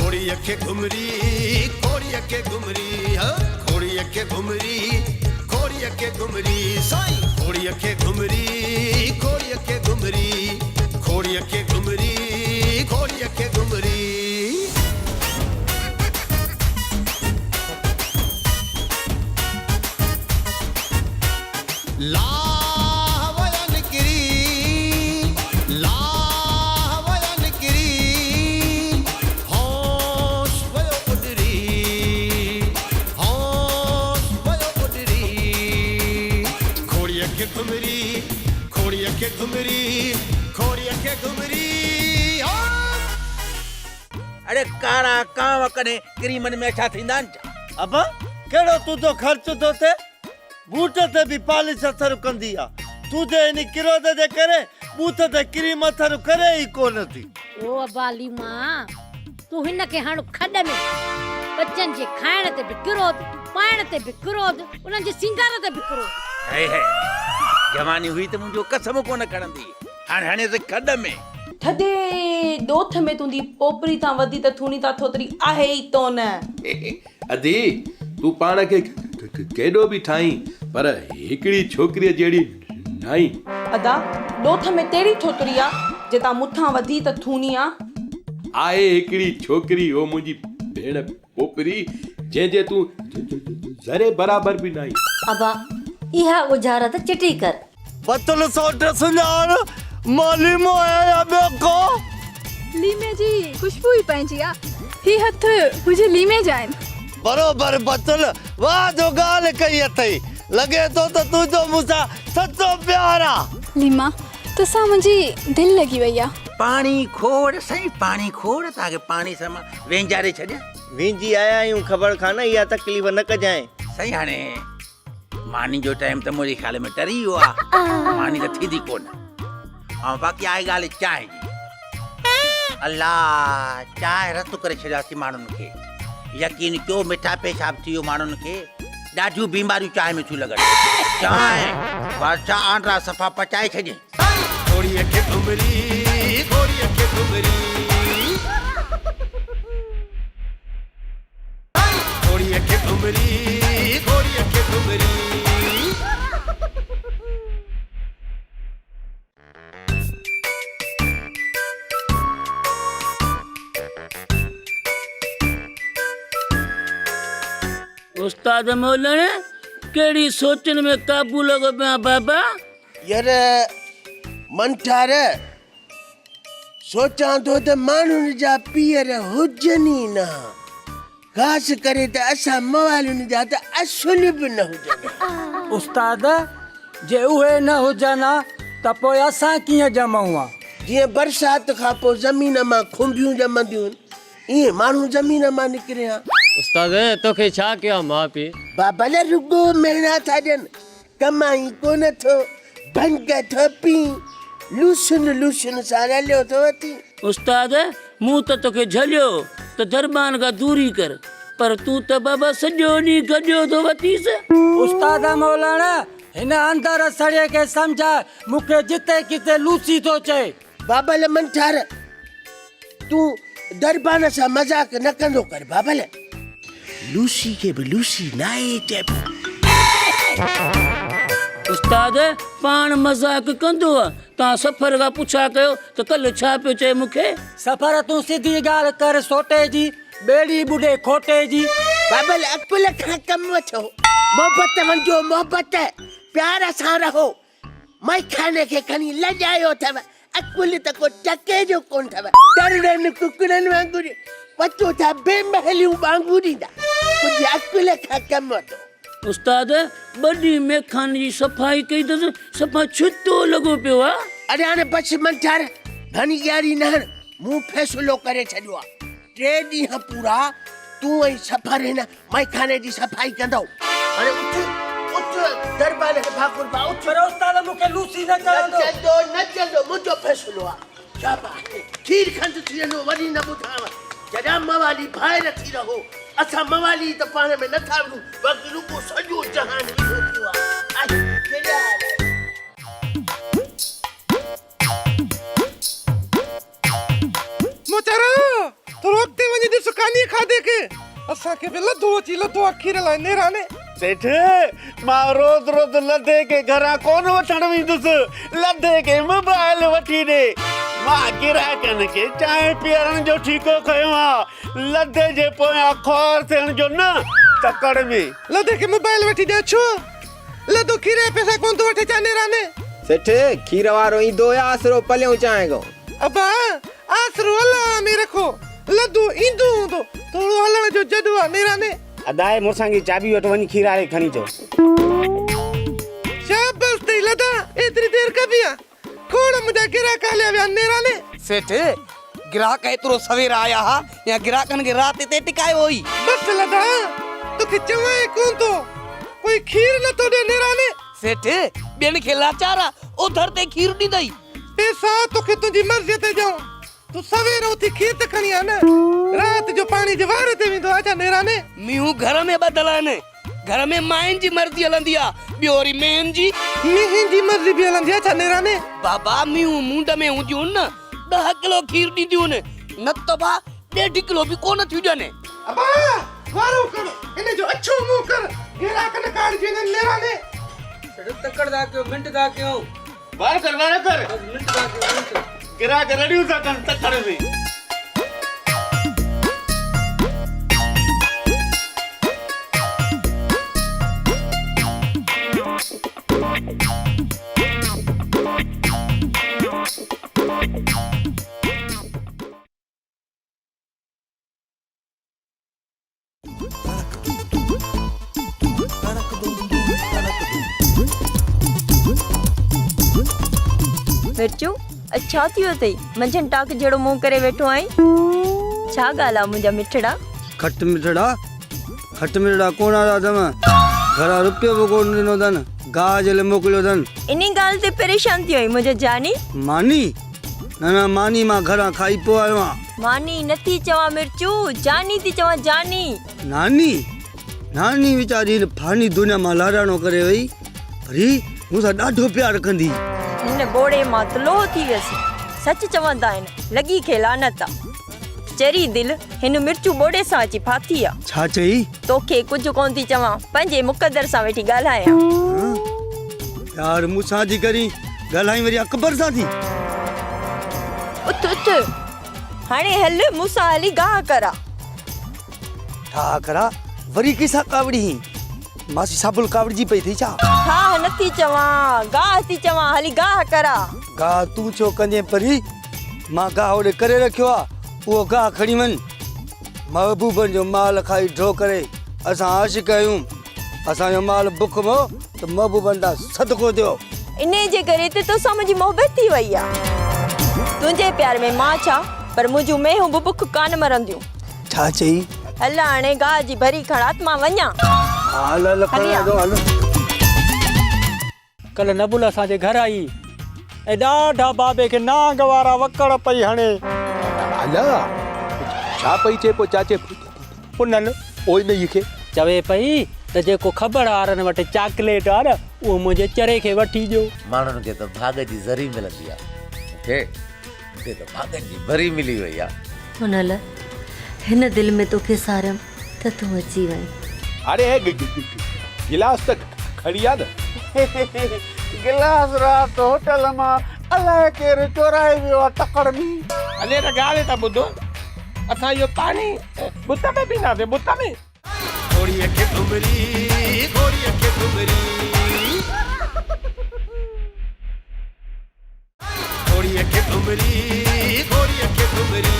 کوڙيء کي گهمري، کوڙيء کي گهمري، ها کوڙيء کي گهمري، کوڙيء کي گهمري، سائين کوڙيء کي گهمري، کوڙيء کي گهمري، کوڙيء کي گهمري، کوڙيء کي گهمري. لاهه ويا نڪري، لاهه ويا نڪري، هوش ويو اڏري، هوش ويو اڏري. کوڙيء کي گهمري، کوڙيء کي گهمري، کوڙيء کي گهمري، هو. اڙي ڪارا ڪانء ڪڏهن ڪريمن ۾ اڇا ٿيندا آهن ڇا؟ ابا ڪهڙو تنهنجو خرچ ٿو ٿئي؟ بوٽ تي به پالش اثر ڪندي آ. تنهنجي ان ڪروڌ جي ڪري ٻوٿ تي ڪريم اثر ڪري ئي ڪو نه ٿي. او ابا ليما، تون هن کي هڻ کڏ ۾. ٻچن جي کائڻ تي به ڪروڌ، پائڻ تي به ڪروڌ، انهن جي سينگار تي به ڪروڌ. هي هي، جواني هئي ته منهنجو قسم ڪو نه کڻندي، هاڻي هڻيس کڏ ۾. ٿڌي ڏوٿ ۾ تنهنجي پوپري تان وڌي ته ٿوڻي تان ٿوتري آهي ئي تون. ادي، تون پاڻ کي ڪيڏو به ٺاهين، پر هڪڙي ڇوڪريء جهڙي ناهين. ادا، ڏوٿ ۾ تهڙي ٿوتري آ، جيتان مون ٿان وڌي ته ٿوني آ. آهي هڪڙي ڇوڪري، او منهنجي ڀيڻ پوپري، جنهن جي تون ذري برابر به ناهين. ابا، اها ڳجهارت چٽي ڪر. بتل سوٽ سڃاڻ، مان ليمو آهيان يا ٻيو ڪو؟ ليمي جي خوشبو ئي پنهنجي آ. هي هٿ منهنجي ليمي جا آهن. بروبر بتل، واهه جو ڳالهه ڪئي اٿئي. لڳي ٿو ته تنهنجو مون سان سچو پيار آ. ليما، توسان منهنجي دل لڳي وئي آ. پاڻي کوڙ سائين پاڻي کوڙ، توهان کي پاڻي سان مان وينجاري ڇڏيان. وينجي آيا آهيون خبر کان نه اها تڪليف نه ڪجانء. سائين هاڻي ماني جو ٽائيم ته منهنجي خيال ۾ ٽري ويو آ، ماني ته ٿيندي ڪونه. ۽ باقي آهي ڳالهه چانهه جي. الله چانهه رت ڪري ڇڏياسين ماڻهن کي. يقين ڪيو مٺا پيشاب ٿي ويو ماڻهن کي. ڏاڍيون بيماريون چانهه ۾ ٿيون لڳن. چانهه بادشاهه آنڊرا صفا پچائي ڇڏين. گهوڙيء کي گهمري، گهوڙيء کي گهمري. گهوڙيء کي گهمري، گهوڙيء کي گهمري. استاد مولڻ، ڪهڙي سوچن ۾ قابو لڳو پيو آهين بابا؟ ير منٺار، سوچان ٿو ته ماڻهن جا پيئر هجن ئي نه ها. خاص ڪري ته اسان موالين جا ته اصل به نه هجن ها. استاد، جي اهي نه هجن ها ته پوء اسان ڪيئن ڄمون ها؟ جيئن برسات کان پوء زمين مان کنڀيون ڄمنديون آهن، ايئن ماڻهو زمين مان نڪري ها. استاد، توکي ڇا ڪيو آهي ماء پيء؟ بابل، رڳو مهڻا ٿا ڏين. ڪمائين ڪونه ٿو، ڀنگ ٿو پين، لوسن لوسن سان رليو ٿو وتين. استاد، مون ته توکي جهليو ته دربان کان دوري ڪر، پر تون ته بابا سڄو ڏينهن گڏيو ٿو وتيس. استاد مولاڻ، هن اندر سڙيي کي سمجهاء، مون کي جتي ڪٿي لوسي ٿو چئي. بابل منٺار، تون دربان سان مذاق نه ڪندو ڪر بابل. لوسي کي به لوسي ناهي چئبو. استاد پاڻ مذاق ڪندو آ، توهان سفر کان پڇا ڪيو ته ڪلهه ڇا پيو چئي مون کي. سفر تون سڌي ڳالهه ڪر سوٽي جي، ٻيڙي ٻڏي کوٽي جي. بابل عقل کان ڪم وٺو، محبت ونڊيو محبت، پيار سان رهو، مئخاني کي کڻي لڄايو اٿو، عقل ته ڪو ٽڪي جو ڪونه اٿو. ٽرڙن ڪڪڙن وانگر وتو ٿا بي مهليون ٻانگون ڏيندا، ڪجهه عقل کان ڪم وٺو. استاد، ٻه ڏينهن مئخاني جي صفائي ڪئي اٿس، صفا ڇتو لڳو پيو آ. اڙي هاڻي بس منٺار، گهڻي ڄاڙي نه هڻ، مون فيصلو ڪري ڇڏيو آ، ٽي ڏينهن پورا تون ۽ سفر هن مئخاني جي صفائي ڪندؤ. هاڻي اٿ، اٿ دربان کي ڀاڪر پاء، اٿ. پر استاد مون کي لوسي نه چوندو. نه چوندو، نه چوندو، منهنجو فيصلو آ. شاباش، کير کنڊ ٿي ويندو، وري نه ٻڌانء. جڏهن موالي ڀائر ٿي رهو، اسان موالي ته پاڻ ۾ نٿا وڙهون، باقي رڳو سڄو جهان ويٺو ٿيو آ. آهي، ڪهڙي حال آهي. موچارا، ٿورو اڳتي وڃي ڏس ڪا مانيء کاڌي کي. اسان کي به لڌو اچي لڌو آ کير لاء نيراني. سيٺ، مان روز روز لڌي کي گهران ڪونه وٺڻ ويندس. لڌي کي موبائل وٺي ڏي. مان گراهڪن کي چانهه پيارڻ جو ٺيڪو کنيو آ. لڌي جي پويان خوار ٿيڻ جو نه، تڪڙ ۾. لڌي کي موبائل وٺي ڏيان ڇو؟ لڌو کير جا پئسا ڪونه ٿو وٺي ڇا نيراني؟ سيٺ، کير وارو ايندو يا آسرو پليون چانهه کان؟ ابا، آسرو الله ۾ رکو، لڌو ايندو هوندو، ٿورو هلڻ جو جڏو آ نيراني. ادا، هي مڙسان جي چاٻي وٺ وڃ کير واري کي کڻي چئو. شابس ٿئي لڌا، ايتري دير ڪبي آ، کوڙ منهنجا گراهڪ هليا ويا نيراني. سيٺ، گراهڪ ايترو سوير آيا ها يا گراهڪن کي رات هتي ٽڪايو هئي؟ بس لڌا، توکي چوان ئي ڪونه ٿو، ڪوئي کير نٿو ڏي نيراني. سيٺ، ٻين کي لاچار آ، اوڌر تي کير ڏيندئي. پيسا توکي تنهنجي مرضيء تي ڏيون. تون سوير اٿي کير ته کڻي آ نه. رات جو پاڻي جي واري تي ويندو آ ڇا نيراني؟ مينهون گهر ۾ ٻڌل آهن. گهر ۾ ماين جي مرضي هلندي آ، ٻيو وري مينهن جي. مينهن جي مرضي به هلندي آ ڇا نيراني؟ بابا مينهون مونڊ ۾ هونديون نه، ڏهه ڪلو کير ڏينديون آهن، نه ته ڀا ڏيڍ ڪلو به ڪونه ٿيون ڏين. ابا وارو ڪر، هن جو اڇو منهن ڪر، گيراڪ نه ڪاڙجي وڃن نيراني. سيٺ تڪڙ ٿا ڪيو، منٽ ٿا ڪيون. وارو ڪر وارو ڪر. گراهڪ رڙيون ٿا ڪن تڪڙ ۾. مرچو، اڄ ڇا ٿي ويو اٿئي؟ منجهند ٽاڪ جهڙو منهن ڪري ويٺو آهين. ڇا ڳالهه آ منهنجا مٺڙا؟ کٽ مٺڙا، کٽ مٺڙا ڪونه آيا اٿم. گهران رپيو به ڪونه ڏنو اٿن. گاهه جي لاء موڪليو اٿن. انهي ڳالهه تي پريشان ٿي وئين منهنجا جاني؟ ماني؟ نه نه ماني مان گهران کائي پوء آيو آهيان. ماني نه ٿي چوان مرچو، جاني ٿي چوان جاني. ناني، ناني ويچاري هن فاني دنيا مان لاڏاڻو ڪري وئي، پر هي مون سان ڏاڍو پيار ڪندي هئي. هن ٻوڙي مان ته لوهه ٿي ويس. سچ چوندا آهن، لڳي کي لعنت آ. چري دل، هن مرچو ٻوڙي سان اچي ڦاٿي آ. ڇا چئي؟ توکي ڪجهه ڪونه ٿي چوان، پنهنجي مقدر سان ويٺي ڳالهايان. پيار مون سان ٿي ڪرين، ڳالهائين وري اڪبر سان ٿي. اٿ اٿ، هاڻي هل مون سان هلي گاهه ڪرا. ٺاهه ڪرا، وري ڪيسان ڪاوڙي هين؟ ماسي صابل ڪاوڙجي پئي اٿئي ڇا؟ ٺاهه نه ٿي چوان، گاهه ٿي چوان، هلي گاهه ڪرا. گاهه تون ڇو ڪندين پري؟ مان گاهه هوڏي ڪري رکيو آ، اهو گاهه کڻي وڃ. محبوبن جو مال کائي ڍو ڪري اسان عاشق آهيون. اسان جو مال بک مئو ته محبوبن تان صدقو ٿيو. انهيء جي ڪري ته توسان منهنجي محبت ٿي وئي آ. تنهنجي پيار ۾ مان ڇا پر منهنجون مينهون به بک ڪانه مرنديون. ڇا چئي؟ هل هاڻي گاهه جي ڀري کڻات مان وڃان. ها هل هل کڻان ٿو هل. ڪلهه نبل اسان جي گهر آئي ۽ ڏاڍا بابي کي نانگ وارا وڪڙ پئي هڻي. الا! ڇا پئي چئي پوء چاچي پنهل انهيء کي؟ چوي پئي ته جيڪو کٻڙ وارن وٽ چاڪليٽ آ نه اهو منهنجي چري کي وٺي ڏيو. ماڻهن کي ته ڀاڳ جي ذري ملندي آ، مون کي مون کي ته ڀاڳن جي ڀري ملي وئي آ. پنهل، هن دل ۾ توکي ساريم ته تون اچي وئين. هاڻي هي گلاس ته کڻي آ نه. گلاس رات هوٽل مان الائي ڪير چورائي ويو آ تڪڙ ۾. هلي ته ڳالهه ته ٻڌ، اسان اهو پاڻي بت ۾ پيئنداسين، بت ۾. گهوڙيء کي گهمري، گهوڙيء کي گهمري. گهوڙيء کي گهمري، گهوڙيء کي گهمري.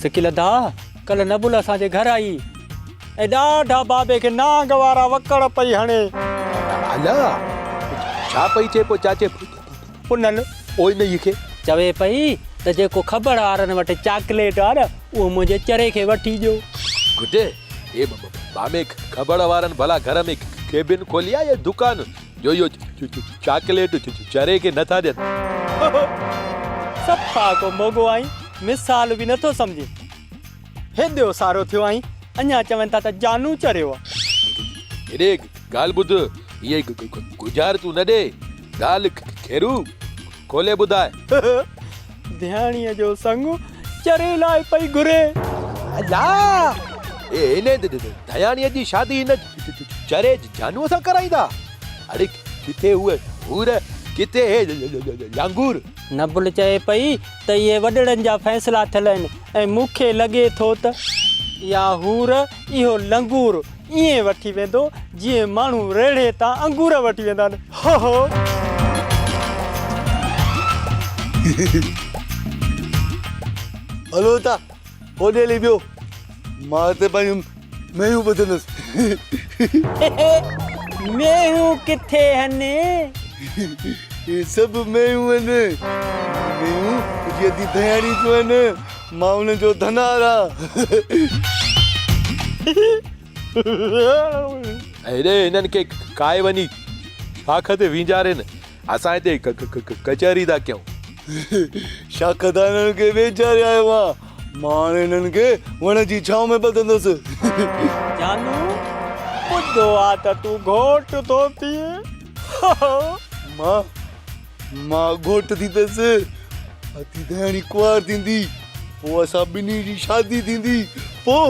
سڪيل ادا، ڪلهه نبل اسان جي گهر آئي ۽ ڏاڍا بابي کي نانگ وارا وڪڙ پئي هڻي. الا! ڇا پئي چئي پوء چاچي پنهل انهيء کي؟ چوي پئي ته جيڪو کٻڙ وارن وٽ چاڪليٽ آ نه اهو منهنجي چري کي وٺي ڏيو. گڊ، هي مامي کٻڙ وارن ڀلا گهر ۾ ڪيبن کولي آ يا دڪان جو اهو چاڪليٽ چري کي نٿا ڏين. صفا ڪو موڳو آهين، مثال به نٿو سمجهين. هيڏو سارو ٿيو آهين، اڃا چون ٿا ته جانو چريو آ. هيڏي ڳالهه ٻڌ، اهي ڳجهارتون نه ڏي، ڳالهه خيرو کولي ٻڌاء. ڌياڻيء جو سڱ چري لاء پئي گهري. الا! هن ڌياڻيء جي شادي هن چري جانوء سان ڪرائيندا؟ اڙي ڪٿي هوء حور، ڪٿي هي لانگور. نبل چئي پئي ته اهي وڏڙن جا فيصلا ٿيل آهن ۽ مون کي لڳي ٿو ته اها حور اهو لنگور ائين وٺي ويندو جيئن ماڻهو ريڙهي تان انگور وٺي ويندا آهن. هو هو. هلو ته هوڏي هلي بيهو، مان هتي پنهنجون مينهون ٻڌندس. مينهون ڪٿي هن؟ اهي سڀ مينهون آهن. مينهون منهنجي ادي ڌياڻي جون آهن. مان انهن جو ڌنار آهيان. هيڏي هنن کي کائي وڃي شاخ تي وينجارين. اسان هتي ڪچهري ٿا ڪيون. شاخ تان هنن کي وينجاري آيو آهيان. مان هاڻي هنن کي وڻ جي ڇانو ۾ ٻڌندس. جانو، ٻڌو آ ته تون گهوٽ ٿو ٿئين. مان، مان گهوٽ ٿيندس. ادي ڌياڻي ڪنوار ٿيندي. پوء اسان ٻنهي جي شادي ٿيندي. پوء،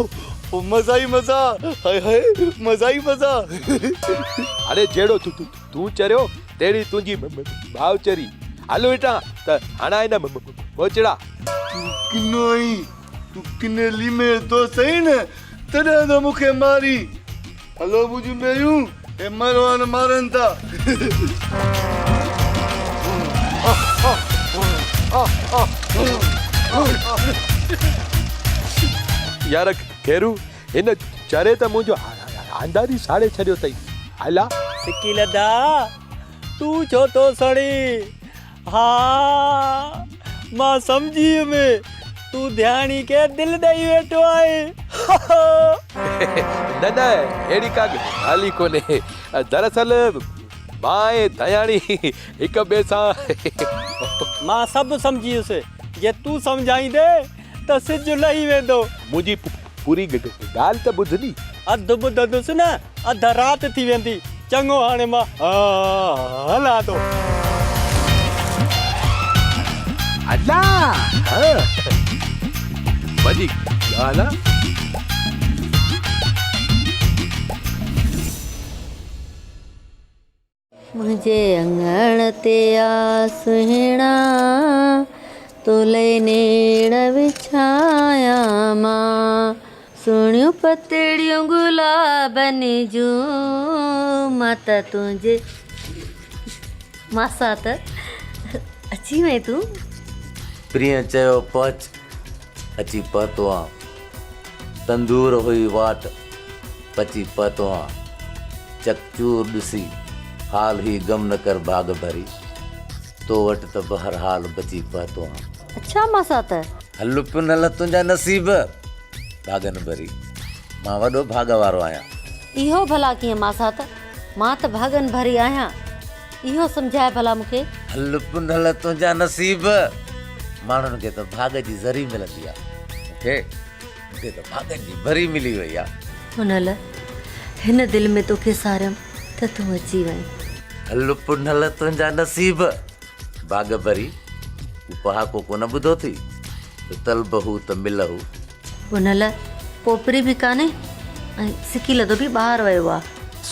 پوء مزا ئي مزا. هاء هاء، مزا ئي مزا. اڙي جهڙو تون چريو، تهڙي تنهنجي ڀاء چري. هل هيٺان ته هڻائي نه موچڙا. تون ڪنو آهين، تون ڪني ليمي جو دوست آهين نه، تڏهن ٿو مون کي مارين. هلو منهنجون ميريون، هي مروان مارن ٿا. يار خيرو، هن چري ته منهنجو آنداري ساڙي ڇڏيو اٿئي. الا! سڪي لڌا، تون ڇو ٿو سڙين؟ ها، مان سمجهي ويم، تون ڌياڻي کي دل ڏئي ويٺو آهين. نه نه، اهڙي ڪا ڳالهه ئي ڪونهي. دراصل مان ۽ ڌياڻي هڪ ٻئي سان. مان سڀ سمجهي ويس. جي تون سمجهائيندين ته سج لهي ويندو. منهنجي پوري ڳالهه ته ٻڌ ني. اڌ ٻڌندس نه اڌ رات ٿي ويندي. چڱو هاڻي مان هلان ٿو. الا ها وڏي ڳالهه آ. منهنجي اڱڻ تي آ سهڻا تو لئي نيڻ وڇايان مان سهڻيون پتڙيون گلابن جون مان ته تنهنجي ماسات اچي وئين تون. پرينء چيو پهچ، اچي پهتو آن. تندور هئي واٽ، پچي پهتو آن. چڪچور ڏسي، حال هي غم نه ڪر ڀاڳ ڀري. تو وٽ ته بهرحال بچي پهتو آن. اڇا ماسات. هل پنهل تنهنجا نصيب ڀاڳن ڀري. مان وڏو ڀاڳ وارو آهيان. اهو ڀلا ڪيئن ماسات؟ مان ته ڀاڳن ڀري آهيان. اهو سمجهاء ڀلا مون کي. هل پنهل تنهنجا نصيب. ماڻهن کي ته ڀاڳ جي ذري ملندي آ. مون کي مون کي ته ڀاڳن جي ڀري ملي وئي آ. پنهل هن دل ۾ توکي ساريم ته تون اچي وئين. هل پنهل تنهنجا نصيب. ڀاڳ ڀري تون پهاڪو ڪونه ٻڌو ٿي ته طلب هو ته مل هو. پنهل پوپري به ڪانهي ۽ سڪي لڌو به ٻاهر ويو آ.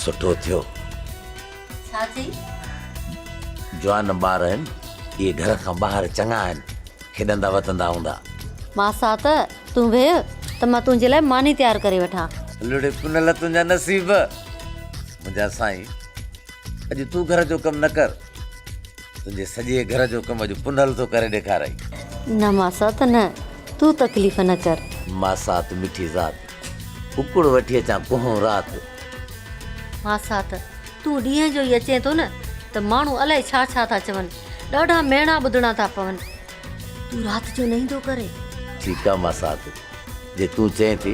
سٺو ٿيو. ڇا چئي؟ جوان ٻار آهن، اهي گهر کان ٻاهر چڱا آهن، کيڏندا وتندا هوندا. ماسات، تون ويهه ته مان تنهنجي لاء ماني تيار ڪري وٺان. لڙي پنهل تنهنجا نصيب. منهنجا سائين، اڄ تون گهر جو ڪم نه ڪر. تنهنجي سڄي گهر جو ڪم اڄ پنهل ٿو ڪري ڏيکارئي. نه ماسات نه، تون تڪليف نه ڪر. ماسات مٺي ذات، ڪڪڙ وٺي اچان ڪوهون رات. ماسات، تون ڏينهن جو ئي اچين ٿو نه ته ماڻهو الائي ڇا ڇا ٿا چون، ڏاڍا ميڻا ٻڌڻا ٿا پون. تون رات جو نه ايندو ڪري. ٺيڪ آ ماسات، جي تون چئين ٿي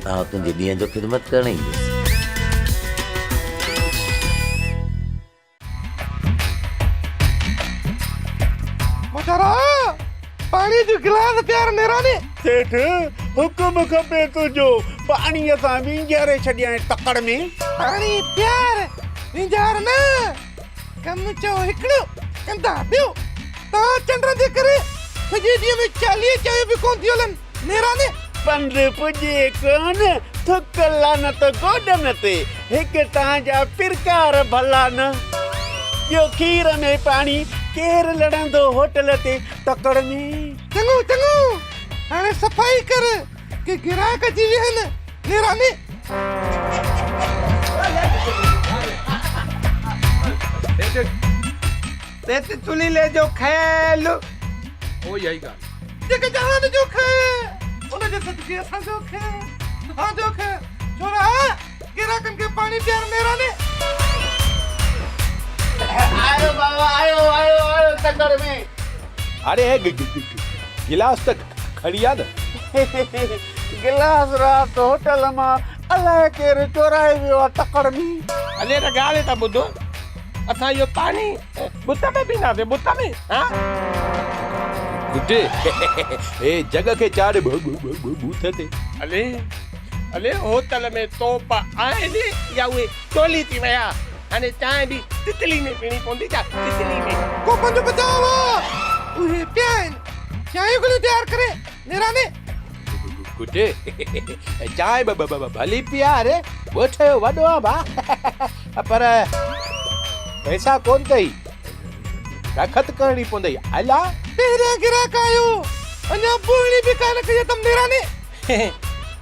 ته آئون تنهنجي ڏينهن جو خدمت ڪرڻ ايندس. موچارا پاڻي جو گلاس پيار نيراني. سيٺ حڪم کپي تنهنجو، پاڻيء سان وينجهاري ڇڏيائين تڪڙ ۾. پاڻي پيار، وينجهار نه، ڪم چئو هڪڙو، ڪندا ٻيو. توهان چنڊن جي ڪري سڄي ڏينهن ۾ 40 چانهيون به ڪونه ٿيون هلن. نيراني. پنڌ پڄي ڪونه، ٿڪ لعنت گوڏن تي. هڪ تان جا پرڪار ڀلا نه، ٻيو کير ۾ پاڻي. ڪير لڙندو هوٽل تي تڪڙ ۾. چڱو چڱو، هاڻي صفائي ڪر، ڪي گراهڪ اچي ويهن. نيراني. تيت چليلي جو کيل. اهو ئي آهي ڳالهه. جيڪي جهان جو کي، ان جي صدقي اسان جو کي، توهان جو کي. ڇورا گراهڪن کي پاڻي پيار نيراني. آيو بابا آيو آيو آيو تڪڙ ۾. اڙي هي گلاس ته کڻي آ نه. گلاس رات هوٽل مان الائي ڪير چورائي ويو آ تڪڙ ۾. هلي ته ڳالهه ته ٻڌ. اسان اهو پاڻي بت ۾ پينداسين بت ۾ ها. گڊ هي جڳ کي چاڙهه ٻوٿ تي. علي علي هوٽل ۾ توپ آهن يا اهي چولي ٿي ويا هاڻي چانهه به تتلي ۾ پيڻي پوندي ڇا تتلي ۾. ڪوپن جو بچاء آ اهي پيا آهن چانهيون گهڻيون تيار ڪري نيراني. گڊ چانهه ڀلي پيار ڳوٺ جو وڏو آ ڀا پر پئسا ڪون اٿئي رکت ڪرڻي پوندئي الا. پهريان گراهڪ آيو اڃا بوهڻي به ڪانه ڪئي اٿم نيراني.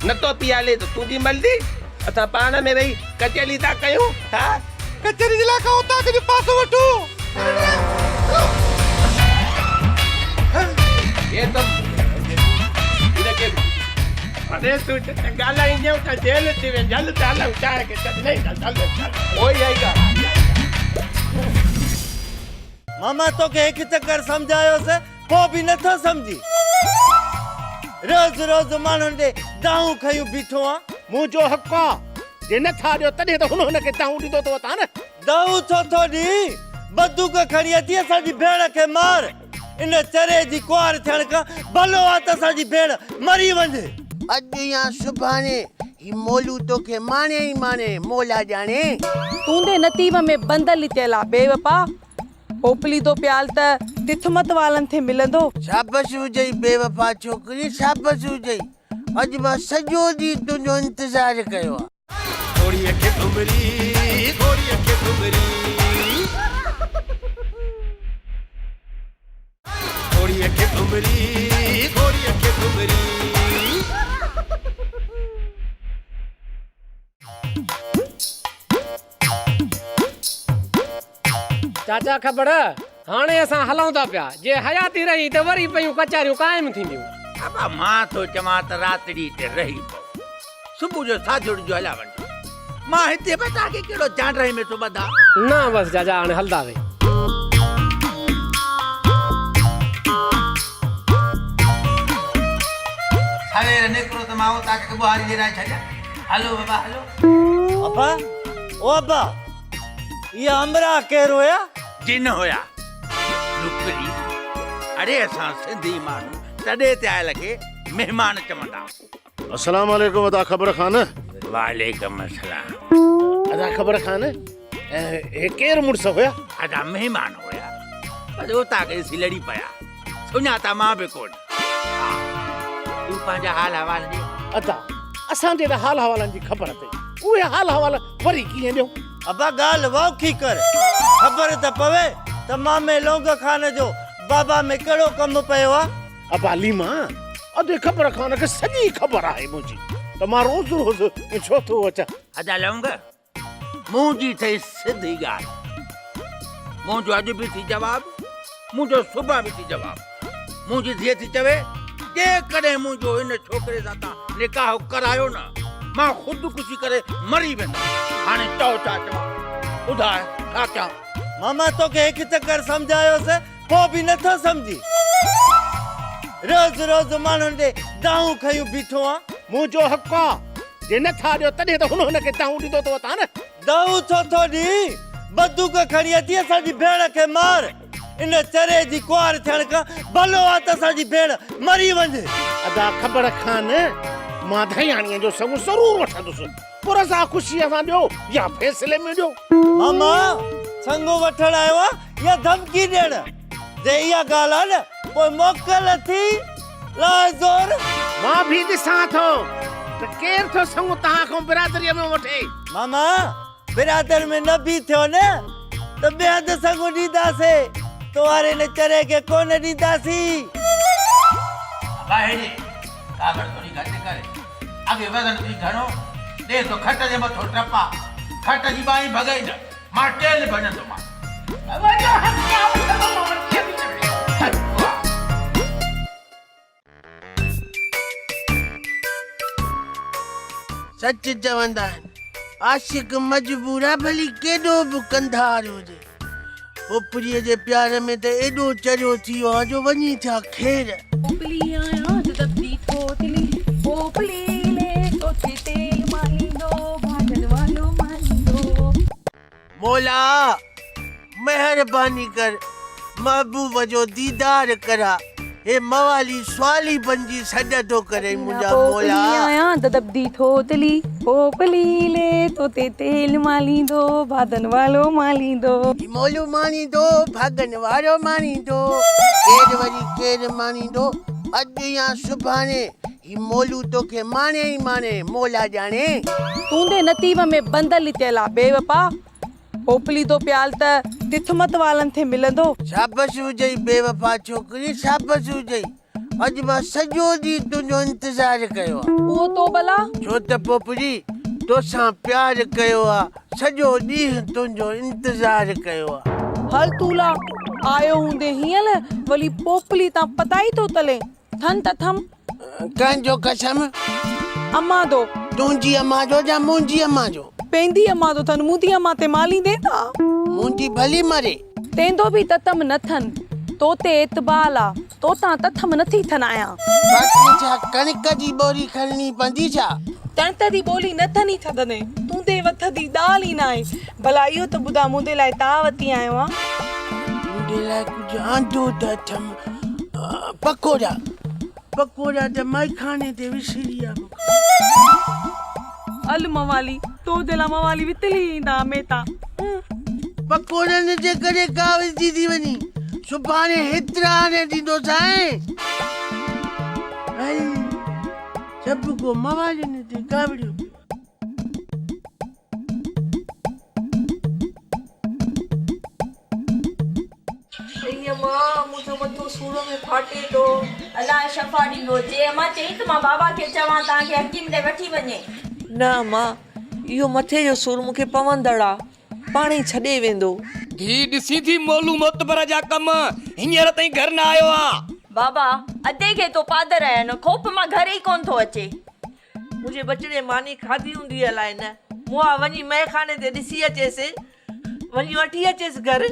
نٿو پيالي ته تنهنجي مرضي اسان پاڻ ۾ ويهي ڪچهري ٿا ڪيون ها. ڪچهري جي لاء ڪا اوطاق جو پاسو وٺو. هي ته هن کي اڙي تون ڳالهائيندين ته جيل ٿي ويندين هل ته هلون چانهه کي ڇڏ نه هل هل هل. اهو ئي آهي ڳالهه. ماما توکي هڪ چڪر سمجهايوس پوء به نٿو سمجهين. روز روز ماڻهن ڏي دانهون کنيون بيٺو آن. منهنجو حق آ، جي نه ٿا ڏيو تڏهن ته هن هن کي دانهون ڏيندو ٿو وتان نه. دانهون ڇو ٿو ڏين؟ بندوق کڻي اچي اسان جي ڀيڻ کي مار. ان چري جي ڪنوار ٿيڻ کان ڀلو آ ته اسان جي ڀيڻ مري وڃي. اڄ يا سڀاڻي هي مولو توکي ماڻي ئي ماڻي، مولا ڄاڻي. تونده نتيب ۾ بندل لتيل آ بيوفا. پوپلي دو پيال ته تٿمت والن ٿي ملندو. شابس هجئي بيوفا ڇوڪري شابس هجئي. اڄ مان سڄو ڏينهن تنهنجو انتظار ڪيو آ. گهوڙيء کي گهمري، گهوڙيء کي گهمري. گهوڙيء کي گهمري، گهوڙيء کي گهمري. چاچا کبڙ، هاڻي اسان هلون ٿا پيا، جي حياتي رهي ته وري پيون ڪچهريون قائم ٿينديون. ابا مان ٿو چوان ته راتڙي هتي رهي پئو، صبح جو ساجهڙ جو هليا وڃجو. مان هتي به توهان کي ڪهڙو جانڊهي ۾ ٿو ٻڌان. نه بس چاچا هاڻي هلنداسين. سوير نڪرو ته مان اوطاق کي ٻهاري ڏيرائي ڇڏيان. هلو بابا هلو. ابا او ابا. اهي همراهه ڪير هيا؟ جن هيا. نوڪري، اڙي اسان سنڌي ماڻهو تڏي تي آيل کي مهمان چوندا آهيون. السلام عليڪم ادا خبر خان. وعليڪم السلام. ادا خبر خان هي ڪير مڙس هيا؟ ادا مهمان هيا بس اوطاق ڏسي لڙي پيا. سڃاتا مان به ڪونه. ها تون پنهنجا حال احوال ڏي. ادا اسان جي ته حال احوالن جي خبر اٿئي اهي حال احوال وري ڪيئن ڏيون. ابا ڳالهه واکي ڪر خبر ته پوي ته مامي لونگ خان جو بابا ۾ ڪهڙو ڪم پيو آ. ابا ليما ادي خبر خان کي سڄي خبر آهي منهنجي ته مان روز روز ڇو ٿو اچان. ادا لونگ منهنجي اٿئي سڌي ڳالهه. منهنجو اڄ به ٿي جواب، منهنجو سڀان به ٿي جواب. منهنجي ڌيء ٿي چوي، جيڪڏهن منهنجو هن ڇوڪري سان تان نڪاح ڪرايو نه، مان خودڪشي ڪري مري ويندس. هاڻي چئو ڇا چوان؟ ٻڌاء ڇا ڪيان؟ ماما توکي هڪ چڪر سمجهايوس پوء به نٿو سمجهين. روز روز ماڻهن ڏي دانهون کنيون بيٺو آن. منهنجو حق آ، جي نه ٿا ڏيو تڏهن ته هن هن کي دانهون ڏيندو ٿو وتان نه. دانهون ڇو ٿو ڏين؟ بندوق کڻي اچي اسان جي ڀيڻ کي مار. ان چري جي ڪنوار ٿيڻ کان ڀلو آ ته اسان جي ڀيڻ مري وڃي. ادا خبر خان، مان ڌياڻيء جو سڱ ضرور وٺندس. پوء رضا خوشيء سان ڏيو يا فيصلي ۾ ڏيو. ماما، سڱ وٺڻ آيو آن يا ڌمڪي ڏيڻ؟ جي اها ڳالهه آ نه، پوء موڪل ٿي، لاهه زور. مان به ڏسان ٿو ته ڪير ٿو سڱ توهان کان برادريء ۾ وٺي. ماما، برادر ۾ نه به ٿيو نه ته ٻئي هنڌ سڱ ڏينداسين، تو واري هن چري کي ڪونه ڏينداسين. ابا هيڏي ڪاوڙ ٿوري گهٽ ڪر، اڳي وزن ٿي گهڻو، ڏي ٿو کٽ جي مٿو ٽپا، کٽ جي ٻانهين ڀڳئي نه، مان ٽيل ڀڃندومانس. سچ چوندا آهن، عاشق مجبور آ ڀلي ڪيڏو به ڪنڌار هجي. پوپريء جي پيار ۾ ته ايڏو چريو ٿي ويو آهيان جو وڃي ٿيا خير. پوپلي آهيان جدبدي ٿوتلي، پوپلي لي توٿي تيل ماليندو، ڀاڄن والو ماليندو. مولا! مهرباني ڪر محبوب جو ديدار ڪرا، هي موالي سوالي بنجي سڏ ٿو ڪرين منهنجا پوپلي مولا. آهيان ددبدي ٿوتلي، پوپلي لي توتي تيل ماليندو، ڀاڳن والو ماليندو. هي مولو ماڻيندو، ڀاڳن وارو ماڻيندو، ڪير وري ڪير ماڻيندو، اڄ يا سڀاڻي هي مولو توکي ماڻي ئي ماڻي، مولا ڄاڻي. تون the نتيب ۾ بندل لتيل آ بيوفا، پوپلي تو پيال ته تٿمت والن ٿي ملندو. شابس هجئي بيوفا ڇوڪري شابس هجئي، اڄ مان سڄو ڏينهن تنهنجو انتظار ڪيو آ. اهو تو ڀلا؟ ڇو ته پوپلي توسان پيار ڪيو آ، سڄو ڏينهن تنهنجو انتظار ڪيو آ. هل تولا، آيو هوندين هينئل ولي پوپلي تان پتائي ٿو تلين. ٿن ته ٿم. ڪنهن جو قسم؟ امان جو. تنهنجي امان جو يا منهنجي امان جو؟ پنهنجي امان جو ٿن، منهنجي امان تي ماليندين ٿا. منهنجي ڀلي مري. تيندو به تتم نه ٿن، تو تي اعتبال آ، تو تان تٿم نه ٿي ٿن آيان. باقي ڇا ڪڻڪ جي ٻوري کڻڻي پوندي ڇا؟ تڻت the ٻولي نه ٿني ٿڌندين، توندي وٿ the ڏال ئي ناهي. ڀلا اهو ته ٻڌاء منهنجي لاء تاء وتي آيو آن؟ منهنجي لاء ڪجهه آندو ته اٿم. پڪوڙا پڪوڙا ته مئخاني تي وسري ويا مون کان. ال موالي تو جهڙا موالي وتلي ايندا اميتا. پڪوڙن جي ڪري ڪاوڙجي ٿي وڃين. سڀاڻي هيترا آڻي ڏيندوسانء. هل سڀ ڪو موالين تي ڪاوڙيو پيو آ. ائي امان منهنجو مٿو سور ۾ ڦاٽي ٿو. الله شفا ڏيندو. جي امان چئين ته مان بابا کي چوان توهان کي حڪيم ڏي وٺي وڃي. نه امان اهو مٿي جو سور مون کي پوندڙ آ. پاڻهي ڇڏي ويندو. ڌيء ڏسين ٿي مولو معتبر جا ڪم هينئر تائين گهر نه آيو آ. بابا ادي کي تو پادر آهن خوف مان گهر ئي ڪونه ٿو اچي. منهنجي ٻچڙي ماني کاڌي هوندي الائي نه. مئا وڃي مئي خاني تي ڏسي اچيس. وڃي وٺي اچيس گهر.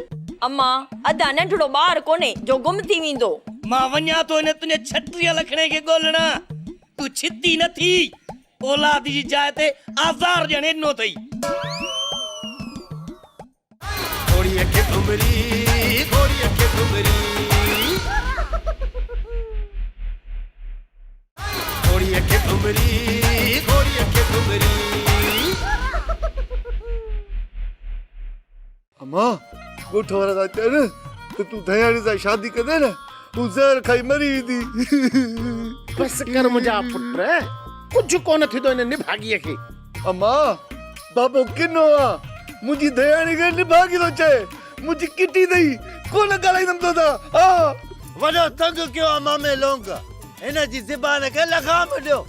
اما، ادا ننڍڙو ٻار ڪونهي جو گم ٿي ويندو. مان وڃان ٿو هن تنهنجي ڇٽيهه لکڻي کي ڳولڻ. تون ڇتي نه ٿي. اولاد جي جاء تي آزار ڏيڻ ڏنو اٿئي. گهوڙيء کي گهمري، گهوڙيء کي گهمري. گهوڙيء کي گهمري، گهوڙيء کي گهمري. اما، ڳوٺ وارا ٿا چون ته تون ڌياڻي سان شادي ڪندين نه، هو زهر کائي مري ويندي. بس ڪر منهنجا پٽ، ڪجهه ڪونه ٿيندو هن نڀاڳيء کي. اما، بابو ڪنو آ، منهنجي ڌياڻي کي نڀاڳي ٿو چئي، منهنجي ڪٽي اٿئي، ڪونه ڳالهائيندم توسان، ها. وڏو تنگ ڪيو آ مامي لونگ، هن جي زبان کي لغام ڏيو،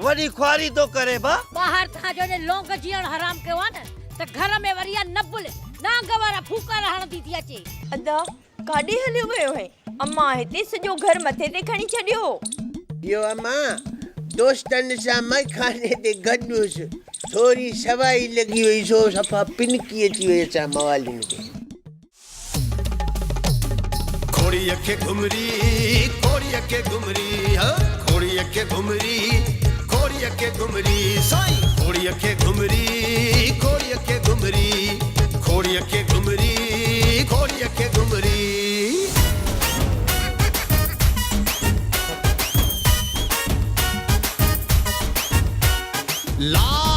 وڏي خواري ٿو ڪري با. ٻاهر تان جو هن لونگ جيئڻ حرام ڪيو آ نه ته گهر ۾ وري اها نبل نانگ وارا ڦوڪارا هڻندي ٿي اچي. ادا، ڪاڏي هليو ويو هئين؟ امان هتي سڄو گهر مٿي تي کڻي ڇڏيو هو. اهو امان، دوستن سان مئخاني تي گڏ هيس. ٿوري سوائي لڳي وئي سو صفا پنڪي اچي وئي اسان موالين کي. گهوڙيء کي گهمري، گهوڙيء کي گهمري، ها گهوڙيء کي گهمري، گهوڙيء کي گهمري، سائين گهوڙيء کي گهمري، گهوڙيء کي گهمري، گهوڙيء کي گهمري، گهوڙيء کي گهمري. لا.